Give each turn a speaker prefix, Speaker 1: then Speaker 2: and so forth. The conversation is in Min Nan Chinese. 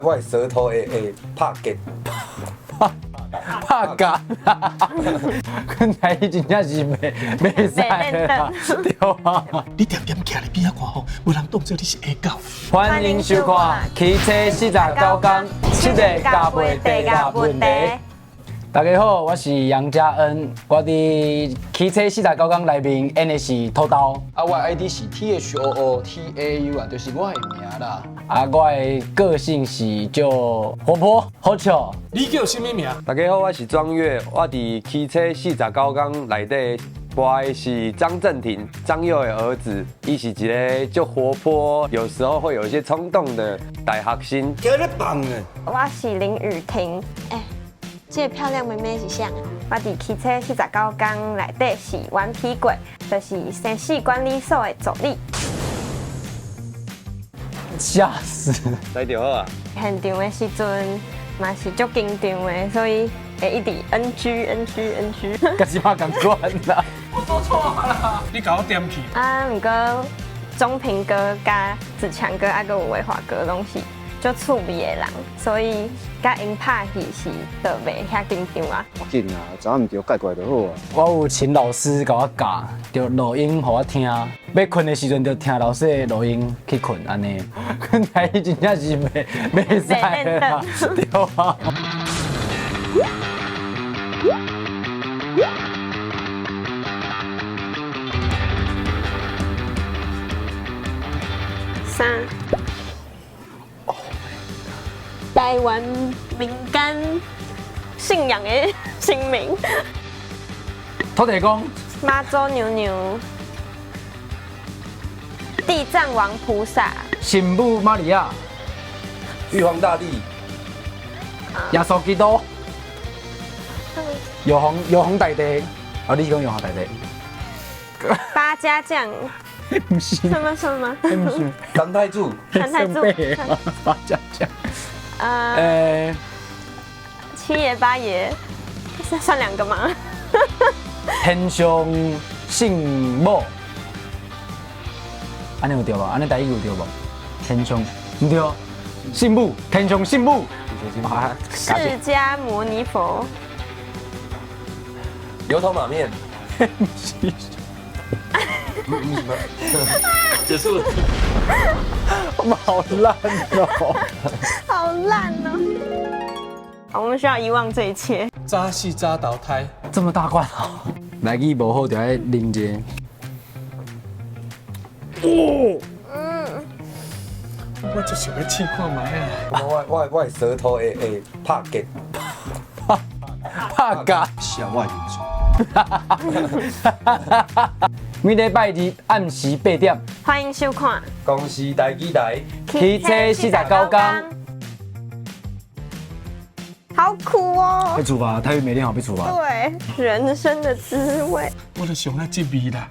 Speaker 1: 我的舌頭會拍結，
Speaker 2: 拍結，阮台語真正是袂使啦，對啊。
Speaker 3: 你恬恬徛佇邊仔看吼，無人當做你是下狗。
Speaker 2: 歡迎收看《汽車四十九工》，七个加袂地個問題。大家好，我是楊家恩，我佇汽車四十九工內面演的是土豆。
Speaker 4: 啊，我的 ID 是 THOOTAU 啊，就是我的名啦。
Speaker 2: 啊，我的個性是就活潑好笑。
Speaker 3: 你叫啥物名？
Speaker 1: 大家好，我是莊月，我佇汽車四十九工內底扮的是張正廷，張佑的兒子，伊是一个足活潑，有時候會有一些衝動的大學生。
Speaker 5: 叫你放的。
Speaker 6: 我是林雨婷。欸，這个漂亮妹妹是啥？我佇汽車四十九工內底是頑皮鬼，就是生死管理所的助理。
Speaker 2: 嚇死！
Speaker 1: 來就好啊。
Speaker 6: 現場的時陣嘛是足緊張的，所以會一直 NG NG NG。
Speaker 2: 佮是嘛仝款啦。
Speaker 4: 我做錯啦！
Speaker 3: 你共我點去。
Speaker 6: 啊，毋過鍾平哥佮子強哥啊，閣有偉華哥攏是足趣味的人，所以佮𪜶拍戲時就袂遐緊張啊。
Speaker 7: 緊啊，知影毋著蓋過來就好啊。
Speaker 2: 我有請老師共我教，就錄音予我聽。欲睏的時陣就聽老師的錄音去睏，按呢。阮台語真正是袂使啦，對啊。
Speaker 6: 三。台灣民間信仰的神明。
Speaker 2: 土地公。
Speaker 6: 媽祖娘娘。地藏王菩薩。
Speaker 2: 聖母瑪利亞。
Speaker 1: 玉皇大帝。
Speaker 2: 耶穌基督。玉皇大帝。哦，你是講玉皇大帝？
Speaker 6: 八家將。
Speaker 2: 毋是。
Speaker 6: 什麼什麼？
Speaker 2: 毋是。
Speaker 1: 三太子。
Speaker 6: 三太子。
Speaker 2: 八家將。
Speaker 6: 七爺八爺，算兩個嗎？
Speaker 2: 天上聖母，按呢有對無？按呢台語有對無？天上毋對，聖母，天上聖母。
Speaker 6: 釋迦牟尼佛。
Speaker 1: 牛頭馬面。
Speaker 2: 毋是。
Speaker 1: 結束了。
Speaker 2: 我們好爛哦！
Speaker 6: 好爛哦！我們需要遺忘這一切。
Speaker 3: 早死早投胎。
Speaker 2: 這麼大罐哦！來去無好就愛啉一下。哦。
Speaker 3: 我就想欲試看覓啊！
Speaker 1: 我的舌頭會拍結。
Speaker 2: 拍結。
Speaker 7: 是我的名字。
Speaker 2: 每禮拜二暗時8點。
Speaker 6: 歡迎收看。
Speaker 1: 公視台語台。
Speaker 2: 汽車四十九工。
Speaker 6: 好苦哦！
Speaker 2: 欲處罰，台語沒練好欲處罰。
Speaker 6: 對，人生的滋味。
Speaker 3: 我就想愛這味啦。